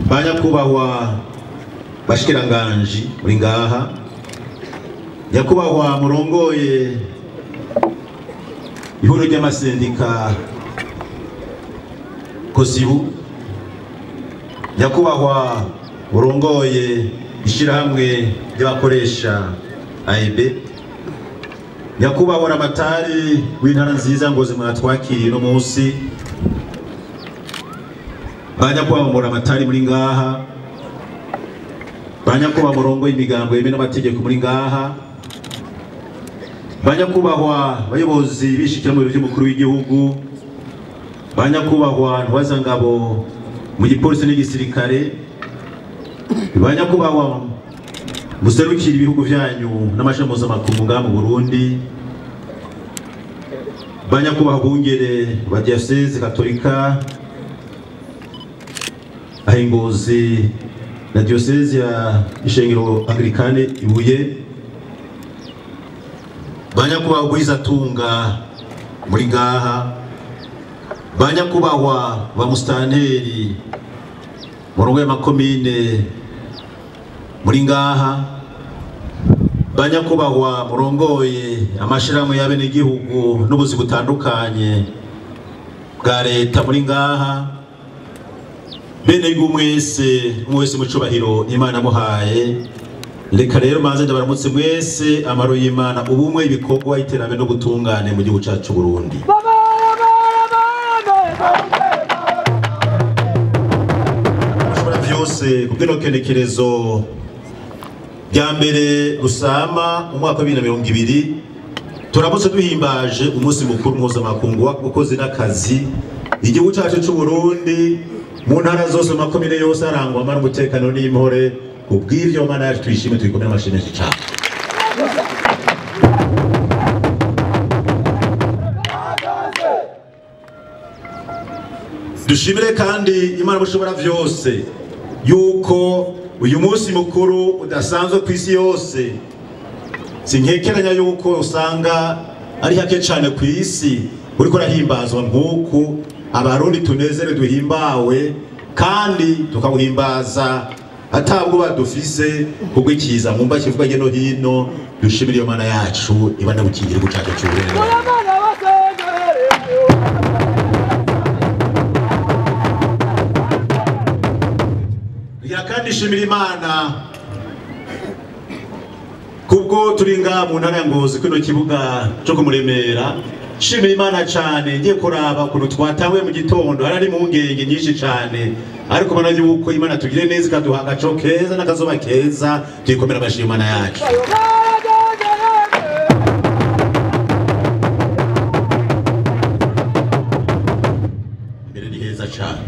Banyakubahwa bashikiranganji muri ngaha, nyakubahwa murongoye ihuriro ry'amasendika Kosibu, nyakubahwa murongoye ishirahamwe ry'abakoresha AEB, nyakubahwa Ramatari w'intara nziza Ngozi mwatwakiriye no munsi, banyakubahwa Muramatari muri ngaha, banyakubahwa murongo y'imigambo yemewe n'amategeko muri ngaha, banyakubahwa bayobozi bishikira mu biro by'umukuru w'igihugu, banyakubahwa ntwazangabo mu gipolisi n'igisirikare, banyakubahwa muserukira ibihugu byanyu n'amashami mpuzamakungu ngaha mu Burundi, banyakubahwa bungere ba Diocese Katolika Ngozi na Diocese ya Ishengero Anglikane Ibuye, banyakubahwa Gwizatunga muri ngaha, banyakubahwa ba mustanteri murongo y'amakomine muri ngaha, banyakubahwa murongoye amashirahamwe y'abenegihugu n'ubuzi butandukanye bwa leta muri ngaha, bene mwese mwese mu cubahiro Imana muhaye. Reka rero manze ndabaramutse mwese amaro y'Imana, ubumwe, ibikorwa, iterambere no gutungane mu gihugu cyacu Burundi. Mushobora byose kubwino kenekerezo rya mbere Rusama umwaka wa 2020 turamutse duhimbaje umunsi mukuru mpuzamakungu w'abakozi n'akazi. Igihugu cyacu cy'u Burundi mu ntara zose mu makomine yose arangwa amara umutekano n'imihore. Kubw'ivyo Mana yacu tuyishime, tuyikomere amashyi menshi cyane. Dushimire kandi Imana mushobora vyose yuko uyu munsi mukuru udasanzwe ku isi yose. Sinkekeranya yuko usanga ari hake cyane ku isi uriko urahimbazwa nk'uku Abarundi tunezere duhimbawe kandi tukawuhimbaza atabwo badufise kubwikiza mumba kivuga geno hino. Dushimire iyo Mana yacu ibana gukingira gucaca cy'uburundi. Kandi shimira Imana kubwo turi ngaha mu ntara ya Ngozi kino kibuga cyo kumuremera. Shimira Imana cyane, ngiye kuraba ukuntu twatawe mu gitondo hari mu ngenge nyinshi cyane, ariko bana yuko Imana tugire neza ikaduha agaco keza n'akazuba keza, tuyikomera amashyi Imana yacu. Imbere ni heza cyane.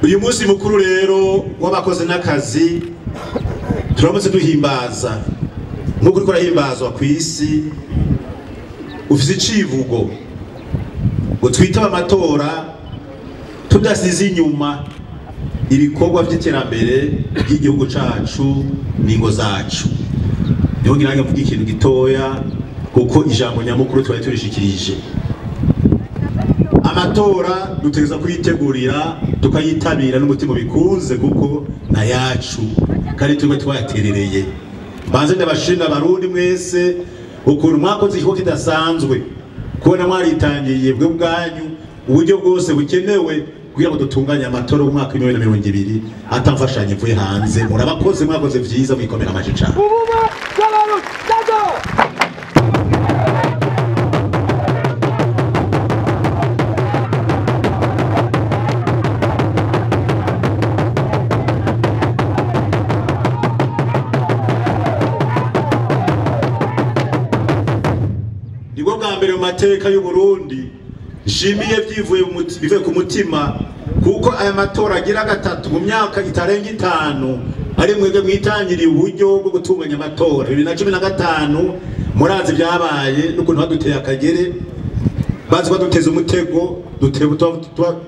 Uyu munsi mukuru rero w'abakozi n'akazi turamutse duhimbaza nk'uko uriko urahimbazwa ku isi, ufise icivugo ngo twitabe amatora tudasize inyuma ibikorwa vy'iterambere ry'igihugu cacu n'ingo zacu. Niho ngira mvuga ikintu gitoya kuko ijambo nyamukuru twari turishikirije. Amatora dutegerezwa kuyitegurira tukayitabira n'umutima bikunze kuko na yacu kandi turiko twayaterereye. Mbanze ndabashimira Abarundi mwese ukuntu mwakoze igikorwa kidasanzwe, kubona mwaritangiye bwe bwanyu uburyo bwose bukenewe kugira ngo dutunganye amatora y'umwaka wa 2020 atamfashanye mvuye hanze. Murabakoze, mwakoze vyiza, mwikomera amashi cane. Nibwo bwa mbere mu mateka y'u Burundi nshimiye bivuye ku mutima, kuko aya matora agira gatatu mu myaka itarenga 5 ari mwebwe mwitangiriye uburyo bwo gutunganya amatora. 2015 murazi byabaye n'ukuntu baduteye akagere, Bazi ko duteze umutego,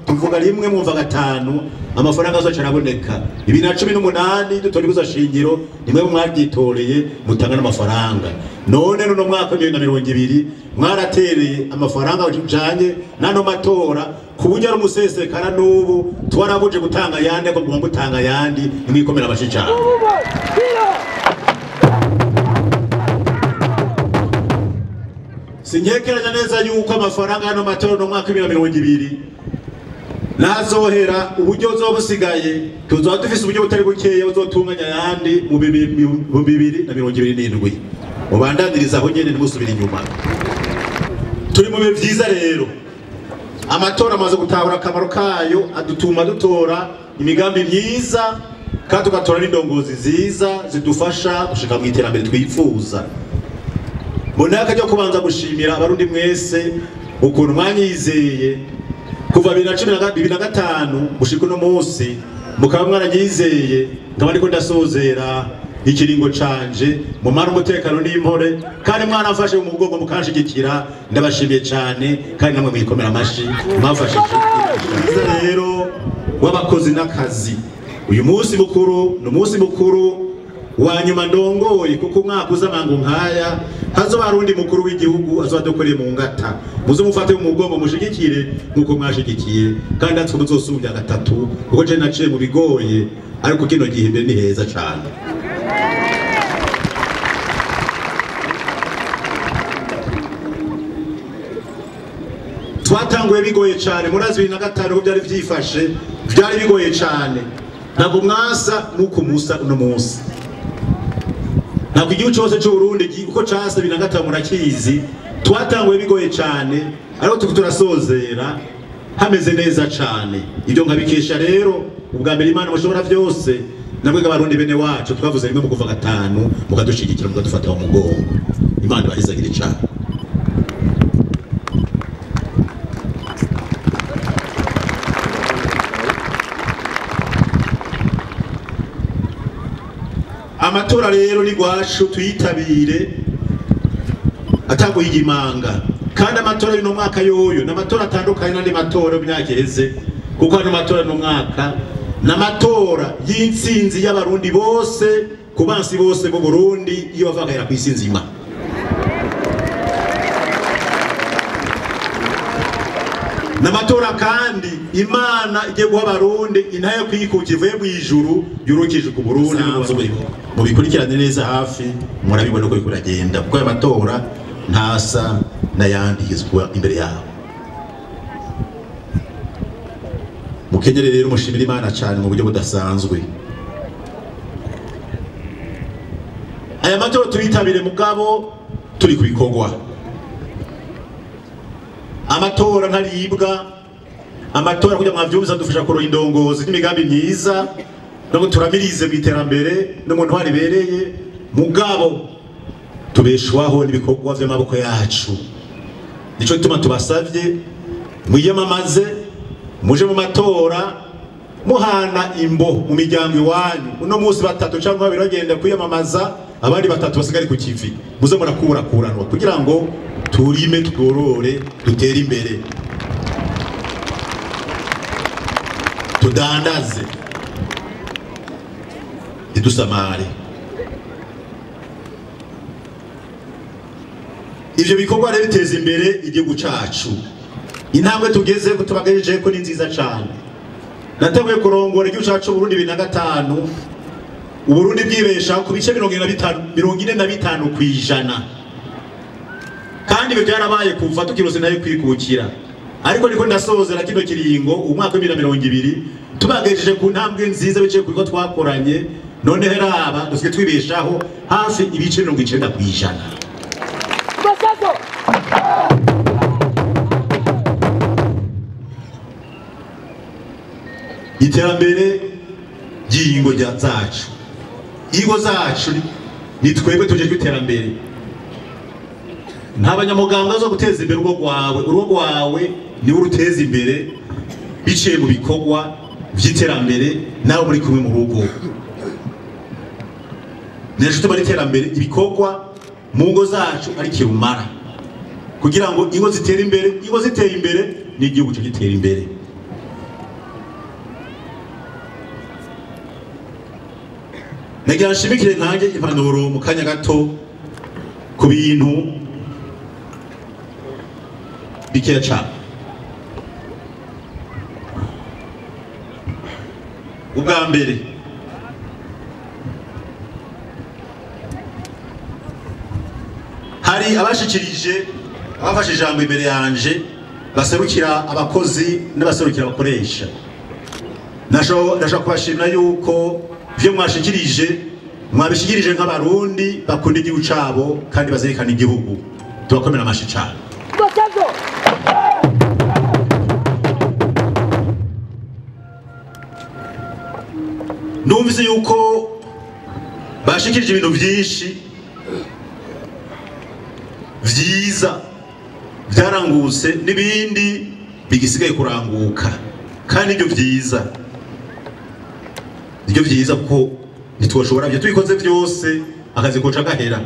tuvuga rimwe mwumva gatanu, amafaranga azoca araboneka. 2018 dutora ibibazo shingiro, nimwe mwabyitoreye mutanga n'amafaranga. None runo mwaka 2020 mwaratereye amafaranga ujanye nano matora ku buryo ari umusesekara n'ubu twarabuje gutanga yandi ko mugomba gutanga yandi nimwikomera abashi cyane. Sinyekeranya neza yuko amafaranga yano matora no mwaka 2020 nazohera uburyo busigaye tuzoba dufise uburyo butari bukeye buzotunganya yandi mu 2027. Mubandaniriza aho nyene ntimusubire inyuma. Turi mu bihe vyiza rero. Amatora amaze gutahura akamaro kayo, adutuma dutora imigambi myiza kandi tugatora n'indongozi nziza zidufasha gushika mu iterambere twifuza. Mbona akajya kubanza gushimira abarundi mwese ukuntu mwanyizeye kuva 2015 gushika uno munsi, mukaba mwaranyizeye nkaba ndiko ndasozera ikiringo canje mu mara umutekano n'impore, kandi mwaramfashe mu mugongo mukanshigikira. Ndabashimiye cyane kandi namwe mwikomera amashi mwafashe. Rero w'abakozi n'akazi, uyu munsi mukuru ni umunsi mukuru wa nyuma ndongoye, kuko umwaka uzamango nkaya hazoba harundi mukuru w'igihugu azobadukoreye mu ngata. Muze mufate mu mugongo mushigikire nkuko mwashigikiye, kandi atwe muzosumbya gatatu kuko je naciye mu bigoye, ariko kino gihe imbere ni heza cyane. Twatanguye bigoye cyane muri 2005 ko byari vyifashe, byari bigoye cyane. Ntabwo mwasa nuko musa uno munsi. Ntabwo igihugu cyose cy'u Burundi uko casa 2005 murakizi, twatanguye bigoye cyane ariko turasozera hameze neza cyane. Ibyo nkabikesha rero ubwa mbere Imana mushobora byose, nabwo abarundi bene wacu twavuze rimwe mu kuva gatanu mukadushigikira mukadufata mu mugongo. Imana ibahezagire cyane. Amatora rero ni gwacu tuyitabire ataguhigimanga, kandi amatora y'uno mwaka yoyo n'amatora atandukanye n'andi matora y'imyaka iheze, kuko ano matora no mwaka n'amatora y'intsinzi y'abarundi bose ku bansi bose b'u Burundi iyo bavagahera ku isi nzima. N'amatora kandi Imana igiye guha abarundi intaye kwikukira ivuye mu ijuru yurukije ku Burundi. Mubikurikirane neza hafi murabibona uko biragenda, kuko aya matora ntasa n'ayandi yizwa imbere yabo. Mukenyere rero mushimira Imana cyane mu buryo budasanzwe. Aya matora tuyitabire mugabo turi kubikorwa. Amatora ntaribwa, amatora kugira mwavyumva dufasha kuro indongozi n'imigambi myiza no turamirize mu iterambere no mu ntwari bereye, mugabo tubeshwaho n'ibikorwa vy'amaboko yacu. Nico gituma tubasavye mwiyamamaze muje mu matora muhana imbo mu miryango iwanyu. Uno munsi batatu cyangwa babiri bagenda kwiyamamaza, abandi batatu basigari ku kivi. Muze murakurakuranwa kugira ngo turime tworore dutere imbere, tudandaze ntidusamare. Ivyo bikorwa rero biteza imbere igihugu cacu. Intambwe tugeze ko tubagejeje ko ni nziza cyane. Natanguye kurongora igihugu cacu Burundi 2005, Uburundi bwibesha ku bice 45 kwijana. Kandi ibyo byarabaye kuva tukirose nayo kwikukira. Ariko niko ndasozera kino kiringo umwaka wa 2020 tubagejeje ku ntambwe nziza bice kuko twakoranye, none heraba dusigaye twibeshaho hafi ibice 90 kwijana. Iterambere ry'ingo zacu, ingo zacu ni twebwe tuje kwiterambere. Nta banyamuganga zo guteza imbere urugo rwawe, urugo rwawe ni uruteza imbere biciye mu bikorwa vy'iterambere nawe muri kumwe mu rugo. Nejo tubari iterambere ibikorwa mu ngo zacu ari kirumara. kugira ngo ingo zitere imbere, ingo ziteye imbere n'igihugu cyo gitera imbere. Nagira nshimikire ntange impanuro mu kanya gato ku bintu bikeya cyane. Ubwa mbere, hari abashikirije abafashe ijambo imbere yanje baserukira abakozi n'abaserukira abakoresha. Ndashaka kubashimira yuko byo mwashikirije mwabishikirije nk'abarundi bakunda igihugu cabo kandi bazirikana igihugu. Tubakomera amashi cyane. Numvise yuko bashikirije ibintu byinshi vyiza byarangutse n'ibindi bigisigaye kuranguka, kandi ibyo vyiza nibyo vyiza kuko ntitwoshobora byo tubikoze byose akazi koca gahera.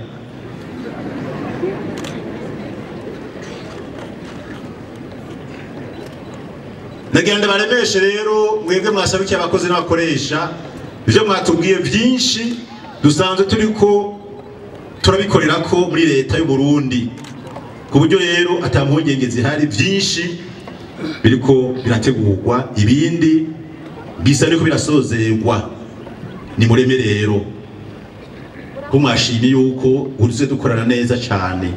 Nagira ndabaremeshe rero mwebwe mwasabikiye abakozi n'abakoresha, ibyo mwatubwiye byinshi dusanzwe turiko turabikorera ko muri leta y'u Burundi, ku buryo rero ata mpungenge zihari, byinshi biriko birategurwa, ibindi bisa niko birasozerwa. Ni mureme rero ko mwashimye yuko uruze dukorana neza cyane.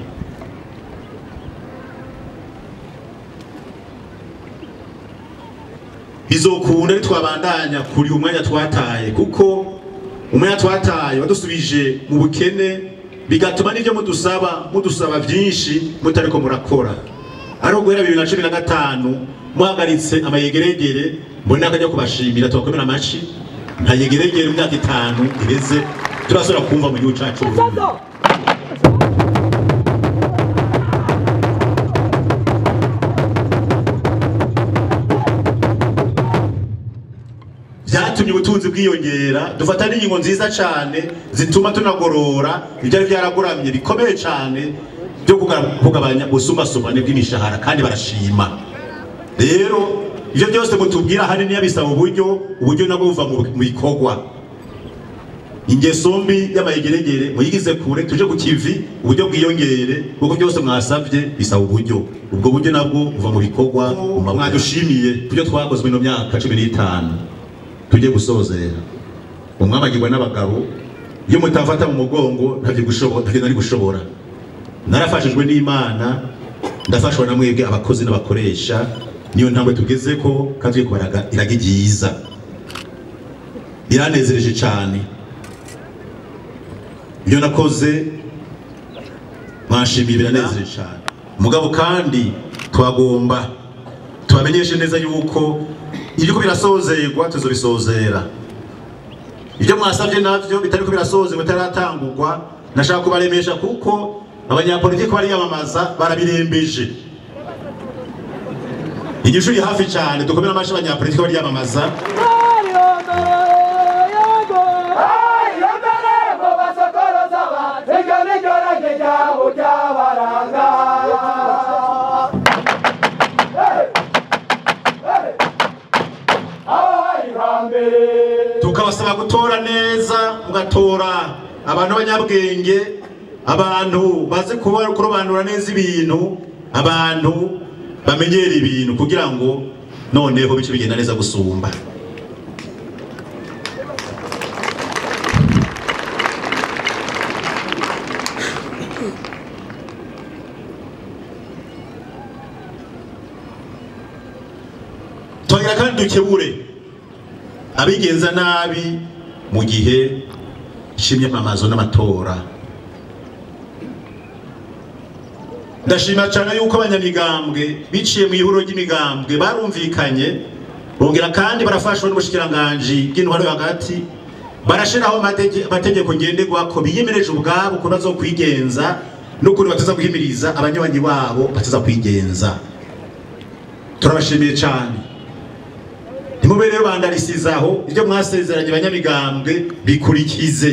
Bizokunda twabandanya kuri umwanya twataye, kuko umwanya twataye wadusubije mu bukene, bigatuma n'ibyo mudusaba byinshi mutariko murakora. Ari guhera 2015 muhagaritse amayegeregere, mbona akajya kubashimira tubakomera amashi. Nta yegeregere imyaka 5 iheze turasubira kumva mu gihugu cacu. Byatumye ubutunzi bwiyongera, dufata n'ingingo nziza cyane zituma tunagorora ibyari byaragoramye bikomeye cyane byo kugabanya ubusumbasumbane bw'imishahara, kandi barashima. Rero ibyo byose mutubwira hari niyo bisaba uburyo, uburyo nabwo buva mu bikorwa. Ingeso mbi y'amayegeregere muyigize kure, tuje ku kivi, uburyo bwiyongere, kuko byose mwasavye bisaba uburyo, ubwo buryo nabwo buva mu bikorwa. Mwadushimiye kubyo twakozwe no myaka 15 tujye gusozera. Umwamagirwa n'abagabo iyo mutafata mu mugongo ntavyo gushobora, ntavyo nari gushobora. Narafashijwe n'Imana, ndafashwa na mwebwe abakozi n'abakoresha, niyo ntambwe tugeze ko kandi kubaraga iragi ryiza. Biranezereje cyane. Iyo nakoze mwashimiye, biranezereje cyane. Mugabo kandi twagomba tubamenyeshe neza yuko ibyo birasozerwa tuzobisozera. Ibyo mwasabye navyo bitariko birasozerwa bitaratangurwa, nashaka kubaremesha kuko abanyapolitiki bariyamamaza barabirembeje. Inyishu iri hafi cyane, dukomere amashi abanyapolitiki bariyamamaza. Tukabasaba gutora neza, mugatora abantu b'abanyabwenge, abantu bazi kurobanura neza ibintu, abantu bamenyera ibintu, kugira ngo noneho bice bigenda neza gusumba. Twagira kandi dukebure abigenza nabi mu gihe c'imyamamazo n'amatora. Ndashima cyane yuko abanyamigambwe biciye mu ihuriro ry'imigambwe barumvikanye, bongera kandi barafashwa n'ubushikiranganje bw'intwaro yo hagati, barashiraho amategeko ngenderwako biyemereje ubwabo ko bazokwigenza n'ukuntu bataza guhimiriza abanywanyi babo bataza kwigenza. Turabashimiye cyane. Ntimube rero bandarisizaho ibyo mwasezeranye abanyamigambwe bikurikize.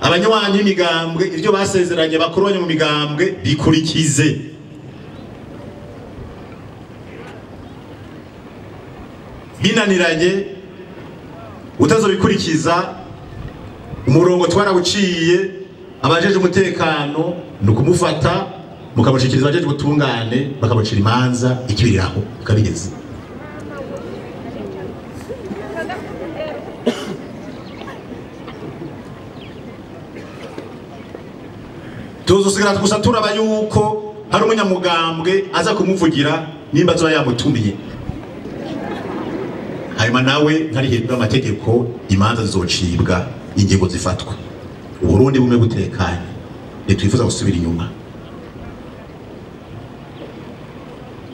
Abanywanyi imigambwe ibyo basezeranye bakoranye mu migambwe bikurikize. Binaniranye utazobikurikiza umurongo twarawuciye, abajeje umutekano nukumufata mukamushikiriza abajeje ubutungane bakamucira imanza ikibiriraho ikabigeze. Tuzosigara gusa turaba yuko hari umunyamugambwe aza kumuvugira nimba azoba yamutumiye, hanyuma nawe ntari hejuru y'amategeko, imanza zizocibwa, ingingo zifatwa. Uburundi bumwe butekanye, ntitwifuza gusubira inyuma.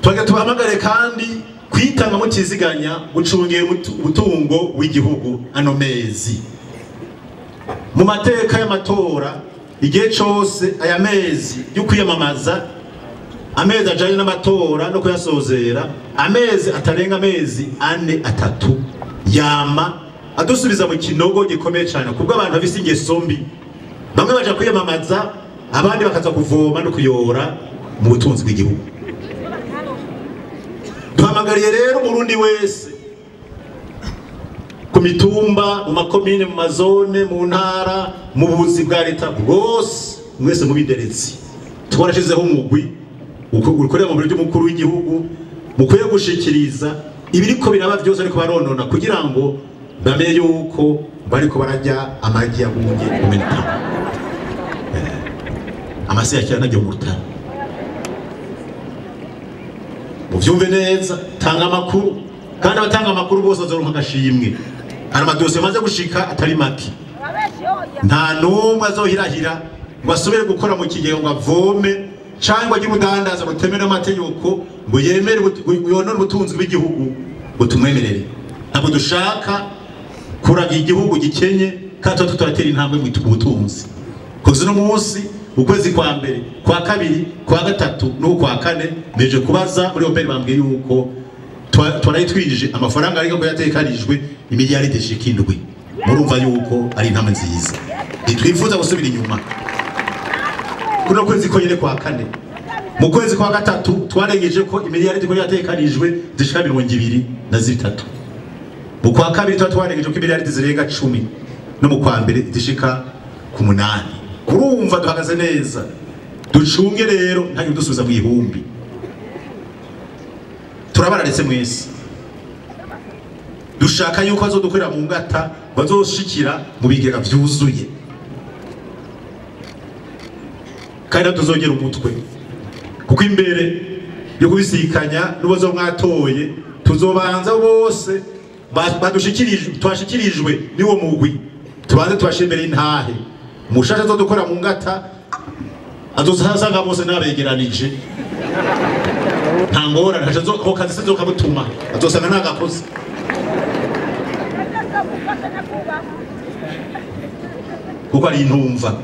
Twajya tubahamagare kandi kwitanga mutiziganya gucungira umutungo w'igihugu ano mezi. Mu mateka y'amatora igihe cose aya mezi yo kwiyamamaza, amezi ajanye n'amatora no kuyasozera, amezi atarenga amezi 4 3 yama adusubiza mu kinogo gikomeye cyane, kubwo abantu bafise ingeso mbi. Bamwe baja kwiyamamaza, abandi bakaza kuvoma no kuyora mu butunzi bw'igihugu. Duhamagariye rero Umurundi wese ku mitumba, mu makomine, mu mazone, mu ntara, mu buzi bwa leta bwose, mwese mubideretse. Twarashizeho umugwi ukorera mu biro by'umukuru w'igihugu, mukwiye gushikiriza ibiriko biraba byose ariko baronona kugira ngo bamenye yuko bariko barajya amagi yagunge kumeneka. Amase yakira ntajya mu rutaro. Muvyumve neza, tanga amakuru, kandi abatanga amakuru bose bazoronka agashimwe. Hari amadosiye amaze gushika atari make. Nta n'umwe azohirahira ngo asubire gukora mu kigega ngo avome cyangwa ajye ubudandaza butemewe n'amategeko ngo yemere yonone ubutunzi bw'igihugu ngo tumwemerere. Ntabwo dushaka kuraga igihugu gikenye kandi tuba turatera intambwe mu butunzi. Kuva uno munsi ukwezi kwa mbere, kwa kabiri, kwa gatatu n'ukwa kane meje kubaza muri Opel bambwiye yuko twarayitwije amafaranga ariko ko yatekanijwe imiliyaride 7. Murumva yuko ari intambwe nziza. Ntitwifuza gusubira inyuma. Kuno kwezi konyene kwa kane, mu kwezi kwa gatatu twarengeje ko imiliyaride ko yatekanijwe zishika 23. Mu kwa kabiri twarengeje ko imiliyaride zirenga 10 no mu kwa mbere zishika ku 8. Urumva duhagaze neza. Ducunge rero ntabwo dusubiza mu ihumbi. Turabararetse mwese. Dushaka yuko bazodukorera mu ngata, bazoshikira mu bigega vyuzuye. Kandi tuzogera umutwe. Kuko imbere yo kubisikanya n'ubazo mwatoye, tuzobanza bose badushikirijwe, twashikirijwe niwo mugwi. Tubanze tubashembere intahe. Mushasha azodukora mu ngata azosanga bose nabegeranije. Nta ngorane, ntaco kazi sinzokamutuma, azosanga nagakoze. Kuko ari intumva.